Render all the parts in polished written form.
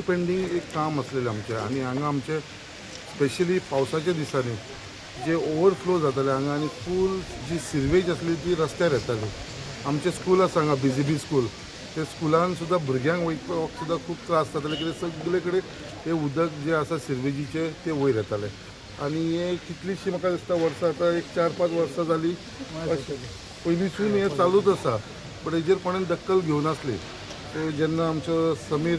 Pending एक काम आसलेलें आमचें. आनी हांगा आमचे स्पेशली पावसाच्या दिसांनी जे ओवरफ्लो जाताले हांगा आनी फूल जी सिवेज आसली ती रस्त्यार येताली. आमचें स्कूल आसा हांगा, बीजीबी स्कूल. ते स्कुलान सुद्दां भुरग्यांक वयपाक सुद्दां खूब त्रास जाताले, कित्याक सगळे कडेन ते उदक जें आसा सिवेजीचें तें वयर येतालें. आनी हें कितलींशीं, म्हाका दिसता, वर्सां, आतां एक 4-5 वर्सां जालीं, पयलींसून हें चालूच आसा, बट हेजेर कोणें दखल घेवनासली. सो जेन्ना आमचो समीर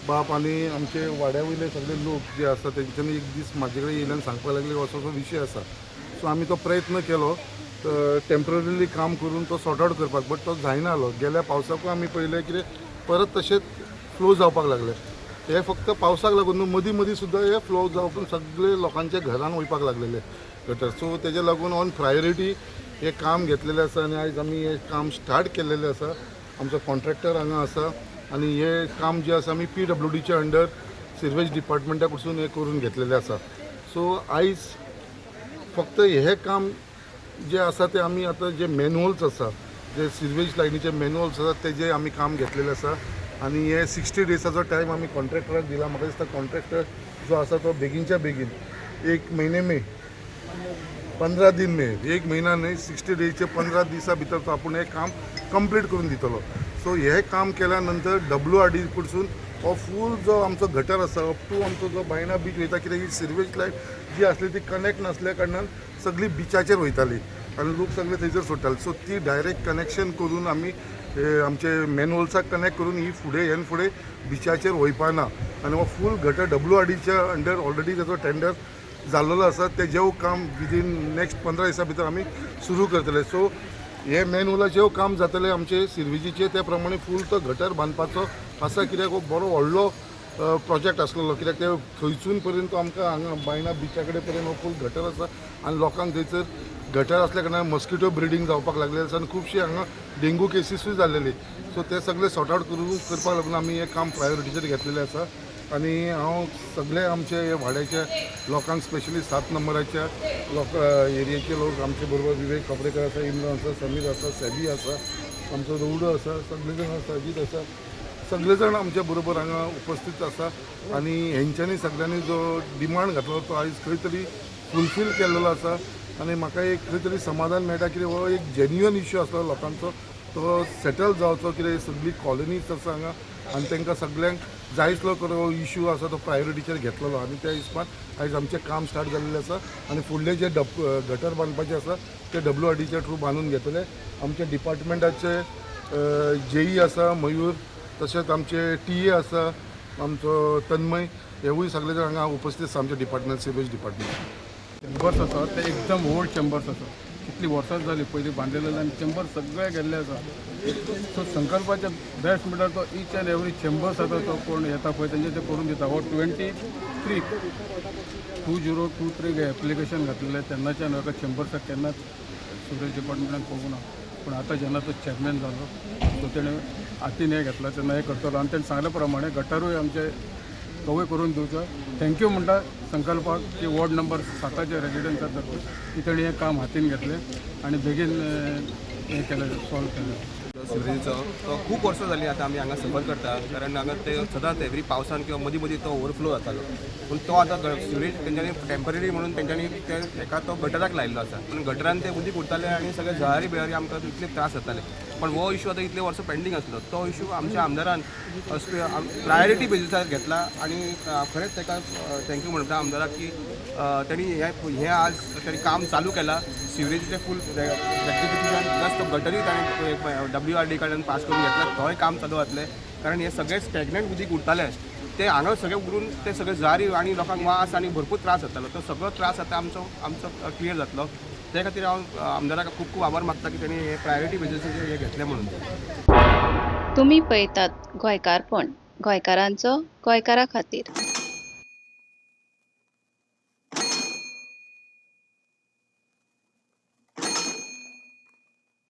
बाप आनी आमचे वाड्या वयले सगळे लोक जे आसा, तेंच्यांनी एक दीस म्हाजे कडेन येयले आनी सांगपाक लागले, असो असो विशय आसा. सो आमी तो प्रयत्न केलो टेंपररीली काम करून तो सॉर्ट आवट करपाक, बट तो जायना जालो. गेल्या पावसाकूय आमी पळयलें कितें, परत तशेंच फ्लो जावपाक लागले. हे फक्त पावसाक लागून न्हू, मदीं मदीं सुद्दां हे फ्लो जावपून सगळे लोकांच्या घरान वयपाक लागलेले गटर. सो तेजे लागून ऑन प्रायोरिटी हे काम घेतलेलें आसा आनी आयज आमी हें काम स्टार्ट केल्लेलें आसा. आमचो कॉन्ट्रॅक्टर हांगा आसा आनी हे काम जें आसा, आमी पीडब्ल्यूडीच्या अंडर सिवेज डिपार्टमेंटा कडसून हें करून घेतलेलें आसा. सो आयज फक्त हें काम जें आसा तें आमी आतां जे मॅनहोल्स आसा, जे सिवेज लायनीचे मॅनहोल्स आसा, तेजे आमी काम घेतलेलें आसा. आनी हे 60 डेजाचो टायम आमी कॉन्ट्रॅक्टराक दिला. म्हाका दिसता कॉन्ट्रॅक्टर जो आसा तो बेगीनच्या बेगीन, एक महीने में, 15 दिन में, एक महिना न्हय, 60 डेजचे 15 दिसा भितर तो आपूण हें काम कंप्लीट करून दितलो. सो हें काम केल्या नंतर डब्ल्यू आर डी कडसून हो फूल जो आमचो गटर आसा, अप टू आमचो जो बायणा बीच वयता, कित्याक ही सिवेज लायन जी आसली ती कनेक्ट नासल्या कारणान सगळी बिचाचेर वयताली आनी लोक सगळे थंयसर सोडटाले. सो ती डायरेक्ट कनेक्शन करून आमी आमचे मॅनहोल्साक कनेक्ट करून ही फुडें, हेन फुडें बिचाचेर वयपा ना. आनी हो फूल गटर डब्ल्यू आर डीच्या अंडर ऑलरेडी ताचो टेंडर जाल्लेलो आसा. तेजेव काम विदीन नेक्स्ट 15 दिसां भितर आमी सुरू करतले. सो हे मॅनहोलाचेव काम जातलें आमचे सिर्विजीचे, त्या प्रमाणे फूल तो गटर बांदपाचो आसा, कित्याक हो बरो व्हडलो प्रोजेक्ट आसलेलो, कित्याक ते थंयसून पर्यंत आमकां हांगा बायणा बिचा कडेन पर्यंत हो फूल गटर आसा. आनी लोकांक थंयसर गटर आसल्या कारणान मस्किटो ब्रिडींग जावपाक लागलेलें आसा आनी खुबशी हांगा डेंगू केसीसूय जाल्लेली. सो ते सगळे सॉर्ट आवट करून करपाक लागून आमी हें काम प्रायोरिटीचेर घेतलेलें आसा. आनी हांव सगळे आमचे हे वाड्याच्या लोकांक, स्पेशली 7 नंबराच्या लोक एरियेचे लोक, आमचे बरोबर विवेक खापरेकर आसा, इम्रान आसा, समीर आसा, सेबी आसा, आमचो रौडो आसा, सगळे जाण आसा, अजीत आसा, सगळे जाण आमच्या बरोबर हांगा उपस्थित आसा. आनी हेंच्यांनी सगळ्यांनी जो डिमांड घातलो तो आयज खंय तरी फुलफील केल्लो आसा. आनी म्हाका एक खंय तरी समाधान मेळटा, कित्याक हो एक जेन्युअन इश्यू आसलो लोकांचो, तो सेटल जावचो, कित्याक सगळी कॉलनीज आसा हांगा आनी तांकां सगळ्यांक जाय आसलो हो इश्यू आसा तो प्रायोरिटीचेर घेतलेलो. आनी त्या हिसपान आयज आमचें काम स्टार्ट जाल्लें आसा. आनी फुडलें जे डब गटर बांदपाचें आसा ते डब्ल्यू आर डीच्या थ्रू बांदून घेतले. आमच्या डिपार्टमेंटाचे जेई आसा मयूर, तशेंच आमचे टीए आसा आमचो तन्मय, हेवूय सगळे जाण हांगा उपस्थित आसा, आमचे डिपार्टमेंट, सिवेज डिपार्टमेंट. चेंबर्स आसा ते एकदम ओल्ड चेंबर्स आसा. कितली वर्सां जाली पयलीं बांदलेले आनी चेंबर सगळे गेल्ले आसा. सो संकल्पाचे बेस्ट म्हणल्यार तो इच अँड एवरी चेंबर्स आतां तो कोण येता पळय, तेंचे ते करून दिता. हो 23 2023 एप्लिकेशन घातलेलें, तेन्नाच्यान म्हाका चेंबर्साक केन्नाच सिवरेज डिपार्टमेंटान पळोवंक ना. पूण आतां जेन्ना तो चेअरमॅन जालो, सो तेणें हातीन हें घेतलां, तेन्ना हें करतलो. आनी तेणें सांगल्या प्रमाणे गटारूय आमचे तोवूय करून दिवचो. Thank you म्हणटा संकल्पाक की वॉर्ड नंबर 7आचे रेजिडंट्स आसात की तेणी हें काम हातीन घेतलें आनी बेगीन हें केलें, सॉल्व केलें. सिवरेजीचो तो खूब वर्सां जालीं आतां आमी हांगा सफर करता, कारण हांगा ते सदांच एवरी पावसान किंवा मदीं मदीं तो ओवरफ्लो जातालो. पूण तो आतां सिवरेज तेंच्यांनी टेंपररी म्हणून तेंच्यांनी ते हेका तो गटराक लायिल्लो आसा, पूण गटरान ते उदीक उरताले आनी सगळे जळारी बिळारी आमकां इतले त्रास जाताले. पण हो इशू आतां इतले वर्सां पेंडींग आसलो, तो इशू आमच्या आमदारान प्रायोरिटी बेजिसार घेतला. आनी खरेंच ताका thank you म्हणटा आमदाराक की तेणी हें हें आज तेणी काम चालू केलां, सिवरेजीचें फूल रेक्टिफिकेशन, प्लस तो गटरूय ताणें डब्ल्यू आर डी कडल्यान पास करून घेतला, तोय काम चालू जातलें. कारण हे सगळे स्टॅग्नंट उदीक उरतालें, ते हांगा सगळें उरून ते सगळे जळारी आनी लोकांक वास आनी भरपूर त्रास जातालो. तो सगळो त्रास आतां आमचो आमचो क्लियर जातलो. ते खातीर हांव आमदाराक खूब खूब आभार मागता की तेणी हे प्रायोरिटी बेजीसाचेर हे घेतलें म्हणून. तुमी पळयतात गोंयकारपण, गोंयकारांचो गोंयकारा खातीर.